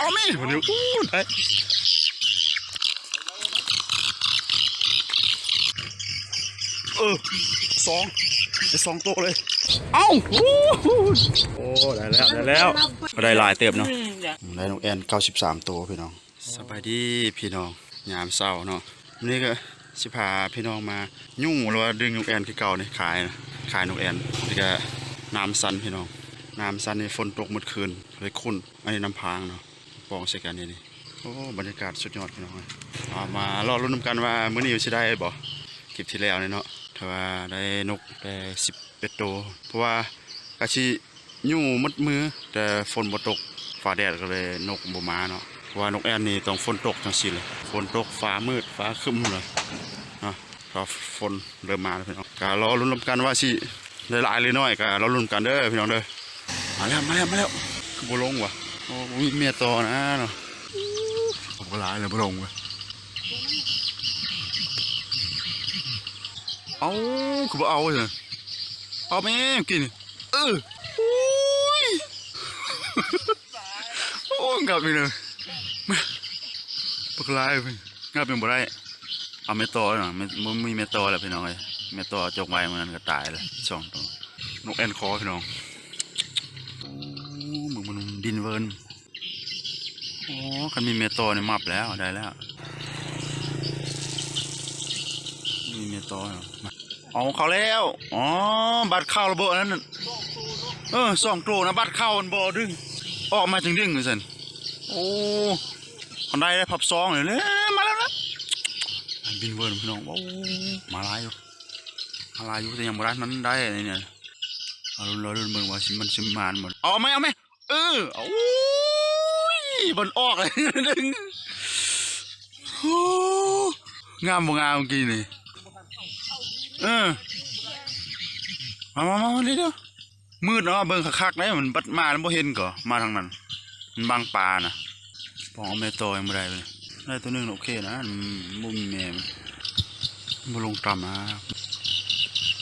ເອົາແມ່ ບາດນີ້ ໂອ້ ໄດ້ ເອີ ສອງ ໄດ້ສອງໂຕເລີຍ. ເອົ້າ ໂອ້ ໄດ້ແລ້ວ ໄດ້ແລ້ວ ກໍໄດ້ຫຼາຍເຕີບເນາະ. ໄດ້ນົກແອ່ນເກົ້າສິບສາມໂຕພີ່ນ້ອງ. ສະບາຍດີພີ່ນ້ອງ ຍາມເຊົ້າເນາະ. ມື້ນີ້ກໍຊິພາພີ່ນ້ອງມາຍຸງ ຫຼືວ່າດຶງນົກແອ່ນຄືເກົ່ານີ້ ຂາຍ ຂາຍນົກແອ່ນ. ນີ້ກໍນ້ຳຊັນພີ່ນ້ອງ ນ້ຳຊັນນີ້ຝົນຕົກໝົດຄືນ ເລີຍຂຸ້ນ. ອັນນີ້ນ້ຳພາງເນາະ ປອງໃສ່ກັນນີ້. ໂອ້ ບັນຍາກາດສຸດຍອດພີ່ນ້ອງເອີຍ. ເອົາ ມາລໍລຸ້ນນຳກັນວ່າມື້ນີ້ຊິໄດ້ບໍ່. ຄລິບທີ່ແລ້ວນີ້ເນາະ ຖືວ່າໄດ້ນົກແຕ່ສິບເອັດໂຕ ເພາະວ່າກະຊິ ຢູ່ໝົດມື້ ແຕ່ຝົນບໍ່ຕົກ ຟ້າແດດກໍເລີຍນົກບໍ່ມາເນາະ. ເພາະວ່ານົກແອ່ນນີ້ຕ້ອງຝົນຕົກຈັ່ງຊີ້ແຫຼະ ຝົນຕົກ ຟ້າມືດ ຟ້າຄຶ້ມເລີຍເນາະ. ຟ້າຝົນເລີ່ມມາແລ້ວພີ່ນ້ອງ. ກໍລໍລຸ້ນນຳກັນວ່າຊິໄດ້ຫຼາຍຫຼືໜ້ອຍ ກໍລໍລຸ້ນນຳກັນເດີພີ່ນ້ອງເດີ. ມາແລ້ວ ມາແລ້ວ ມາແລ້ວ. ຄືບໍ່ລົງວະ? ໂອ້ ບໍ່ມີແມ່ຕໍ່ນະເນາະ. ບໍ່ຫຼາຍແລ້ວ ບໍ່ລົງເວີຍ. ເອົ້າ ຄືບໍ່ເອົາຊັ້ນ? ເອົາແມ່ກິນ. ເອີ ໂອ້ຍ ໂອ້ຍ ງັບອີກເລີຍ ບັກຫຼາຍ ງັບຍັງບໍ່ໄດ້. ເອົາແມ່ຕໍ່ເນາະ ແມ່ ບໍ່ມີແມ່ຕໍ່ແລ້ວພີ່ນ້ອງເອີຍ. ແມ່ຕໍ່ຈົກໄວ້ມື້ນັ້ນກໍຕາຍແລ້ວສອງໂຕ. ນົກແອ່ນຄໍພີ່ນ້ອງ. ໂອ້ ເບິ່ງມັນບິນເວີນ. ໂອ້ ຄັນມີແມ່ຕໍ່ນີ້ມັບແລ້ວ ໄດ້ແລ້ວ ມີແມ່ຕໍ່ແລ້ວ. ເອົາ ເຂົ້າແລ້ວ. ອໍ ບັດເຂົ້າລະເບີອັນນັ້ນ. ເອີ ສອງໂຕນະ ບັດເຂົ້າມັນບໍ່ດຶງ ອອກມາຈຶ່ງດຶງວ່າຊັ້ນ. ໂອ້ ຄັນໄດ້ ໄດ້ພັບສອງເລີຍ. ມາແລ້ວນະ ບິນເວີນພີ່ນ້ອງ. ໂອ້ ມາຫຼາຍຢູ່ ມາຫຼາຍຢູ່ ແຕ່ຍັງບໍ່ໄດ້ ມັນໄດ້ອັນນີ້ນະ. ເອົາ ລໍລຸ້ນເບິ່ງວ່າຊິ ມັນຊິມານບໍ່. ເອົາແມ່ ເອົາແມ່. ເອີ ໂອ້ຍ ມັນອອກເລີຍ. ໂອ້ ງາມບໍ່ງາມເມື່ອກີ້ນີ້? ເອີ ມາ ມາ ມາ ມາເດີ. ມືດເນາະ ເບິ່ງຄັກໆເດ້ ມັນບັດມາແລ້ວບໍ່ເຫັນກໍ ມາທາງນັ້ນ ມັນບັງປານະ. ປອງເອົາແມ່ຕໍ່ຍັງບໍ່ໄດ້ເລີຍ. ໄດ້ໂຕໜຶ່ງໂອເຄນະ ມັນບໍ່ມີແມ່. ບໍ່ລົງຕ່ຳນະ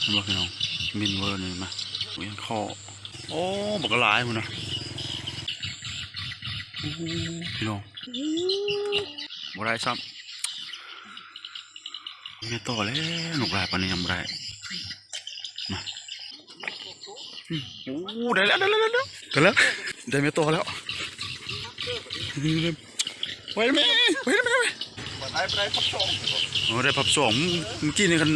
ເຫັນບໍ່ພີ່ນ້ອງ? ບິນເວີນນີ້ມາ ໂອ້ຍ ເຫັນຄໍ. ໂອ້ ບັກຫຼາຍພຸ້ນນະ. ໂອ້ ພີ່ນ້ອງ ບໍ່ໄດ້ຊ້ຳ. ແມ່ຕໍ່ແລ້ວ ນົກຫຼາຍປານນີ້ຍັງບໍ່ໄດ້. ມາ ອືມ ໂອ້ ໄດ້ແລ້ວ ໄດ້ແລ້ວ ໄດ້ແລ້ວ ໄດ້ແລ້ວ ໄດ້ແມ່ຕໍ່ແລ້ວ. ໄວ້ແມ່ ໄວ້ແມ່ ໄວ້. ບໍ່ໄດ້ ບໍ່ໄດ້ພັບສອງ. ໂອ້ ໄດ້ພັບສອງ ເມື່ອກີ້ນີ້ຄັນ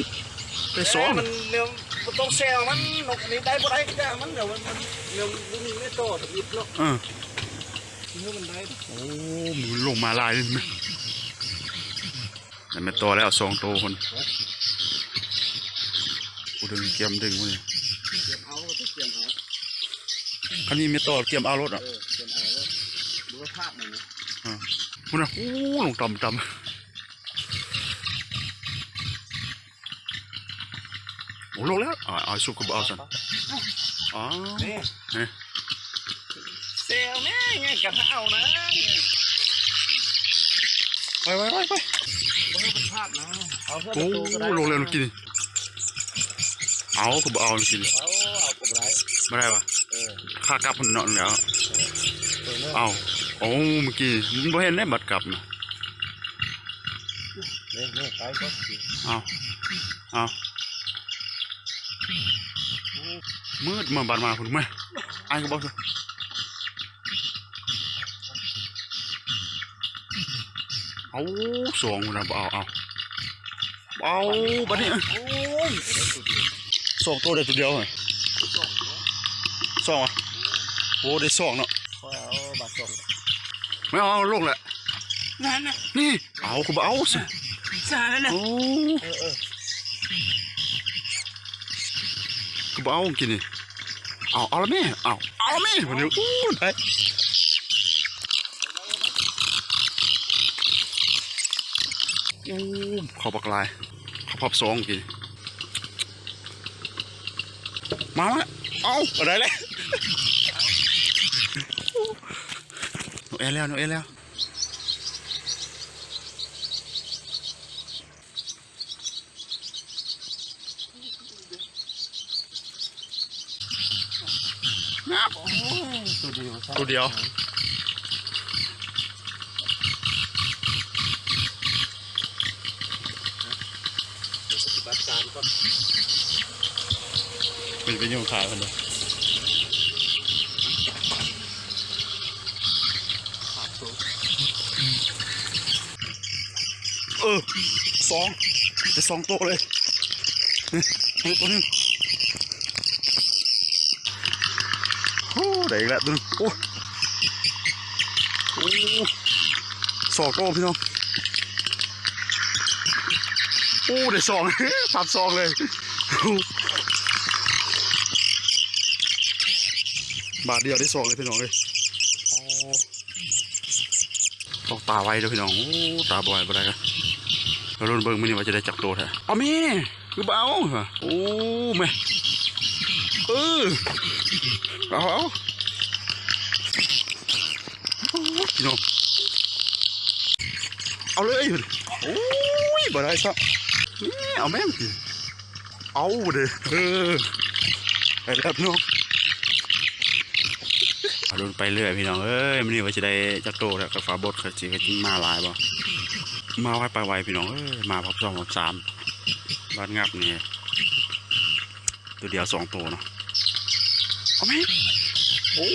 ໄດ້ສອງ. ມັນແນວ ບໍ່ຕ້ອງແຊວມັນ ນົກນີ້ໄດ້ບໍ່ໄດ້ກໍຢ່າມັນ ດຽວມັນ ມັນແນວບໍ່ມີແມ່ຕໍ່ທຳອິດເນາະ. ເອີ ເອີ ມັນໄດ້. ໂອ້ ມັນລົງມາຫຼາຍເລີຍ. ໄດ້ແມ່ຕໍ່ແລ້ວສອງໂຕພຸ້ນ. ຜູ້ດຶງກຽມດຶງພຸ້ນນີ້ ກຽມເອົາ ກຽມເອົາ. ຄັນມີແມ່ຕໍ່ກຽມເອົາໂລດເນາະ. ເອີ ກຽມເອົາໂລດ ບໍ່ພາດມັນ. ອ່າ ພຸ້ນນະ ໂອ້ ລົງຕ່ຳໆ. ໂອ້ ລົງແລ້ວ. ອ່າ ເອົາ ສຸກກໍບໍ່ເອົາຊັ້ນ. ອໍ ນີ້ ນີ້ ເຊວແມ່ ຍັງກັນເອົານະ. ໄປ ໄປ ໄປ ໄປ. ບໍ່ໃຫ້ມັນພາດນະ. ເອົາເທື່ອ ໂອ້ ໂຕກໍໄດ້ ລົງແລ້ວເມື່ອກີ້ນີ້. ເອົາ ກໍບໍ່ເອົາເມື່ອກີ້ນີ້. ເອົາ ເອົາກໍບໍ່ໄດ້ ບໍ່ໄດ້ວະ. ເອີ ຂາກັບພຸ້ນເນາະ. ເອີ ເອົາ ໂອ້ ເມື່ອກີ້ມັນບໍ່ເຫັນເດ້ ບັດກັບນະ. ນີ້ ນີ້ ໄປກ່ອນ. ເອົາ ເອົາ ມືດມາ ບາດມາພຸ້ນ ມາ ອ້າຍກໍບອກ. ເອົາ ສອງພຸ້ນນະ ບໍ່ເອົາ ເອົາ ເອົາ ບາດນີ້. ໂອ້ຍ ສອງໂຕໄດ້ໂຕດຽວ. ສອງຫວາ? ໂອ້ ໄດ້ສອງເນາະ. ເອົາ ບາດສອງ ແມ່ນເອົາລົງແຫຼະ ນັ້ນນະ ນີ້. ເອົາ ຄືບໍ່ເອົາຊະ ຊະນັ້ນນະ. ໂອ້ ເອີ ເອີ ຄືບໍ່ເອົາກິນນີ້. ເອົາ ເອົາລະແມ່ ເອົາ ເອົາລະແມ່ ບາດນີ້. ໂອ້ ໄດ້ ໂອ້ ເຂົ້າບັກຫຼາຍ ເຂົ້າພັບສອງກິນ. ມາ ມາ ເອົາ ໄດ້ແລ້ວ ນົກແອ່ນແລ້ວ ນົກແອ່ນແລ້ວ. ງາມ ໂອ້ ໂຕດຽວ ໂຕດຽວ. ເປັນໄປຫຍຸ້ງຂາເພິ່ນເດີ. ເອີ ສອງ ໄດ້ສອງໂຕເລີຍ ນີ້ ໂຕໜຶ່ງ. ໂອ້ ໄດ້ອີກແລ້ວໂຕໜຶ່ງ. ໂອ້ ໂອ້ ສອງໂຕພີ່ນ້ອງ. ໂອ້ ໄດ້ສອງ ທັບສອງເລີຍ. ບາດດຽວໄດ້ສອງເລີຍພີ່ນ້ອງເອີຍ. ໂອ້ ຕ້ອງຕາໄວເດີພີ່ນ້ອງ. ໂອ້ ຕາບໍ່ໄວບໍ່ໄດ້ນະ. ມາລຸ້ນເບິ່ງມື້ນີ້ວ່າຈະໄດ້ຈັກໂຕແທ້. ເອົາແມ່ ຄືບໍ່ເອົາ. ໂອ້ ແມ່ ເອີ ເອົາ ເອົາ ໂອ້ຍ ພີ່ນ້ອງ ເອົາເລີຍ. ໂອ້ຍ ບໍ່ໄດ້ຊະ. ນີ້ ເອົາແມ່ ເອົາເດ້. ເອີ ໄປແລ້ວພີ່ນ້ອງ. ມາລຸ້ນໄປເລື້ອຍພີ່ນ້ອງເອີຍ. ມື້ນີ້ວ່າຊິໄດ້ຈັກໂຕແລ້ວ ກໍຟ້າບົດ ກໍຊິມາຫຼາຍບໍ່. ມາໄວໄປໄວພີ່ນ້ອງເອີຍ. ມາຮອບສອງຮອບສາມ ບາດງັບນີ້ ໂຕດຽວສອງໂຕເນາະ. ເອົາແມ່ ໂອ້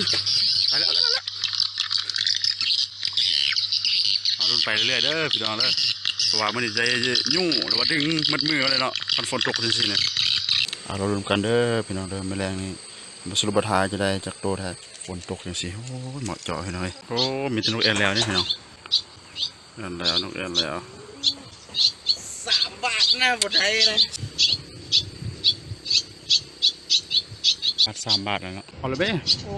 ຍ ໄປແລ້ວ ໄປແລ້ວ ໄປແລ້ວ. ມາລຸ້ນໄປເລື້ອຍໆເດີພີ່ນ້ອງເດີ. ເພາະວ່າມື້ນີ້ໄດ້ຍູ້ ຫຼືວ່າດຶງໝົດມືເລີຍເນາະ ຄັນຝົນຕົກຈັ່ງຊີ້ນະ. ເອົາ ລໍລຸ້ນກັນເດີພີ່ນ້ອງເດີ. ມື້ແລງນີ້ ມາສະຫຼຸບວ່າທາຈະໄດ້ຈັກໂຕແທ້ ຝົນຕົກຈັ່ງຊີ້. ໂອ້ຍ ເໝາະເຈາະພີ່ນ້ອງເອີຍ. ໂອ້ ມີແຕ່ນົກແອ່ນແລ້ວນີ້ພີ່ນ້ອງ. ແອ່ນແລ້ວ ນົກແອ່ນແລ້ວ. ສາມບາດນະ ບໍ່ໄດ້ນະ. ບາດສາມບາດແລ້ວເນາະ. ເອົາລະເບ້. ໂອ້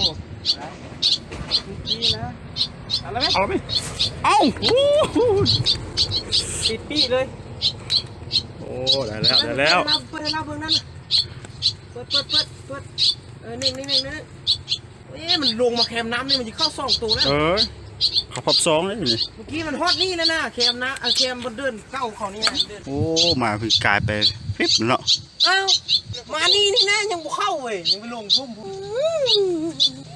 ໄດ້ ເມື່ອກີ້ນະ. ເອົາລະເບ້ ເອົາລະເບ້. ເອົາ ໂອ້ ປິດປີ້ເລີຍ. ໂອ້ ໄດ້ແລ້ວ ໄດ້ແລ້ວ. ເປີດໃຫ້ລາວເບິ່ງນັ້ນນະ. ເປີດ ເປີດ ເປີດ ເປີດ. ເອີ ນີ້ ນີ້ ນີ້ ນີ້. ເອີ ມັນລົງມາແຄມນ້ຳນີ້ ມັນຊິເຂົ້າສອງໂຕແລ້ວ. ເອີ ເຂົ້າຮອບສອງເລີຍນີ້. ເມື່ອກີ້ມັນຮອດນີ້ແລ້ວນະ ແຄມນະ ເອີ ແຄມບໍ່ເດີນເຂົ້າເຂົານີ້ນະ ເດີນ. ໂອ້ ມາຄືກາຍໄປພິບເນາະ. ອ້າວ ມານີ້ນີ້ນະ ຍັງບໍ່ເຂົ້າເວີຍ ຍັງໄປລົງລຸ່ມພຸ້ນ.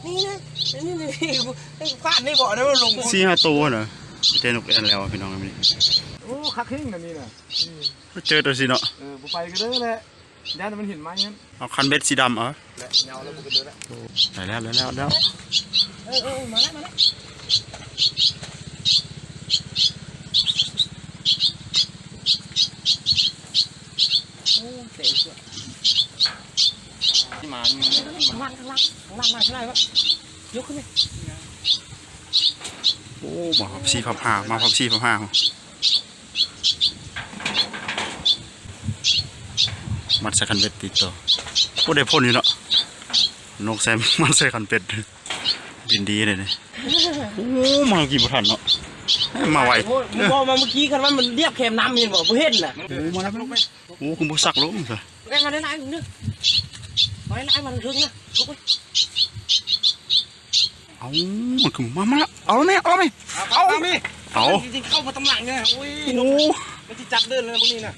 ນີ້ນະ ນີ້ ນີ້ ນີ້ ນີ້ ນີ້ ພາດນີ້ບໍ່ໄດ້ລົງພຸ້ນ. ສີ່ຫ້າໂຕນະ ມີແຕ່ນົກແອ່ນແລ້ວພີ່ນ້ອງ. ໂອ້ ຄັກແຮງນະນີ້ນະ. ອືມ ເຈີໂຕຊີ້ເນາະ. ເອີ ບໍ່ໄປກໍໄດ້ແຫຼະ. ຢ້ານມັນເຫັນໄມ້ຫັ້ນ. ເອົາຄັນເບັດສີດຳເອົາ. ແລະເຫງົາແລ້ວບໍ່ຂຶ້ນເດີແລ້ວ. ໂອ້ ໄປແລ້ວ ໄປແລ້ວ ໄປແລ້ວ. ເອີ ເອີ ເອີ ມາແລ້ວ ມາແລ້ວ. ໂອ້ ເຕະສວຍ. ມາ ມາ ມາ ຂ້າງລ່າງ ຂ້າງລ່າງ ມາຂ້າງລ່າງວະ. ຍົກຂຶ້ນໄປ. ໂອ້ ມາພັບສີ່ພັບຫ້າ ມາພັບສີ່ພັບຫ້າ. ມັດໃສ່ຄັນເບັດຕິດຕໍ່. ໂອ້ ໄດ້ຜົນຢູ່ເນາະ. ນົກແຊມມັດໃສ່ຄັນເບັດ ດິນດີເດ້ນີ້. ໂອ້ ມາກີ້ບໍ່ທັນເນາະ. ມາໄວ. ໂອ້ຍ ບໍ່ ມາເມື່ອກີ້ ຄັນວ່າມັນລຽບແຄມນ້ຳ ເຫັນບໍ່? ບໍ່ເຫັນນະ. ໂອ້ ມາແລ້ວ. ໂອ້ ຄືບໍ່ສັກລົງຊະ. ໄດ້ມາໄດ້ຫຼາຍເດີ. ມາໄດ້ຫຼາຍ ມາເຖິງນະ. ເອົາ ມັນຄືມາ ມາແລ້ວ. ເອົາແມ່ ເອົາແມ່ ເອົາ ເອົາ ເອົາ ຊິເຂົ້າມາຕາມຫຼັງນີ້. ໂອ້ຍ ໂອ້ ມັນຊິຈັບເດີນແລ້ວພວກນີ້ນະ.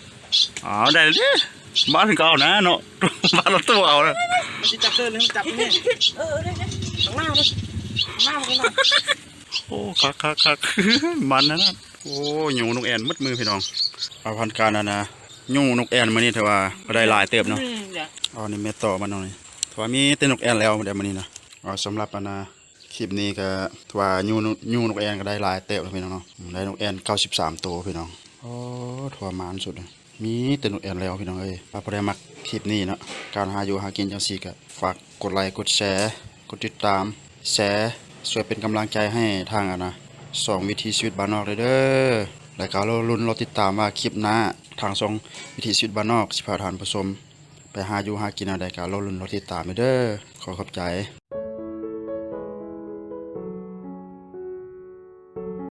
ເອົາ ໄດ້ເດ້. ບ້ານກໍເອົານະເນາະ ບ້ານລະໂຕເອົານະ. ມັນຊິຈັບເດີນ ມັນຈັບນີ້. ເອີ ເອີ ເອີ ຂ້າງໜ້າມັນ ຂ້າງໜ້າມັນ ຂ້າງໜ້າ. ໂອ້ ຄັກໆໆ ມັນນະ. ໂອ້ ຫຍຸ້ງນົກແອ່ນໝົດມືພີ່ນ້ອງ. ເອົາ ຜ່ານການອັນນະ ຫຍຸ້ງນົກແອ່ນມື້ນີ້ຖືວ່າກໍໄດ້ຫຼາຍເຕີບເນາະ. ອືມ ເອົາ ນີ້ແມ່ຕໍ່ມັນເນາະນີ້ ຖືວ່າມີແຕ່ນົກແອ່ນແລ້ວເດ້ມື້ນີ້ນະ. ເອົາ ສຳລັບອັນນະ ຄລິບນີ້ກໍຖືວ່າຫຍຸ້ງ ຫຍຸ້ງນົກແອ່ນກໍໄດ້ຫຼາຍເຕີບແລ້ວພີ່ນ້ອງເນາະ. ອືມ ໄດ້ນົກແອ່ນເກົ້າສິບສາມໂຕພີ່ນ້ອງ. ໂອ້ ຖືວ່າໝານສຸດເລີຍ. ມີແຕ່ນົກແອ່ນແລ້ວພີ່ນ້ອງເອີຍ. ຖ້າຜູ້ໃດມັກຄລິບນີ້ເນາະ ການຫາຢູ່ຫາກິນຈັ່ງຊີ້ ກໍຝາກກົດໄລ ກົດແຊ ກົດຕິດຕາມ ແຊ ຊ່ວຍເປັນກຳລັງໃຈໃຫ້ທາງອັນນະ ຊ່ອງວິຖີຊີວິດບ້ານນອກເດີ. ແລ້ວກໍລໍລຸ້ນລໍຕິດຕາມວ່າຄລິບໜ້າ ທາງຊ່ອງວິຖີຊີວິດບ້ານນອກ ຊິພາທ່ານຜູ້ຊົມໄປຫາຢູ່ຫາກິນແນວໃດ ກໍລໍລຸ້ນລໍຕິດຕາມເດີ. ຂໍຂອບໃຈ.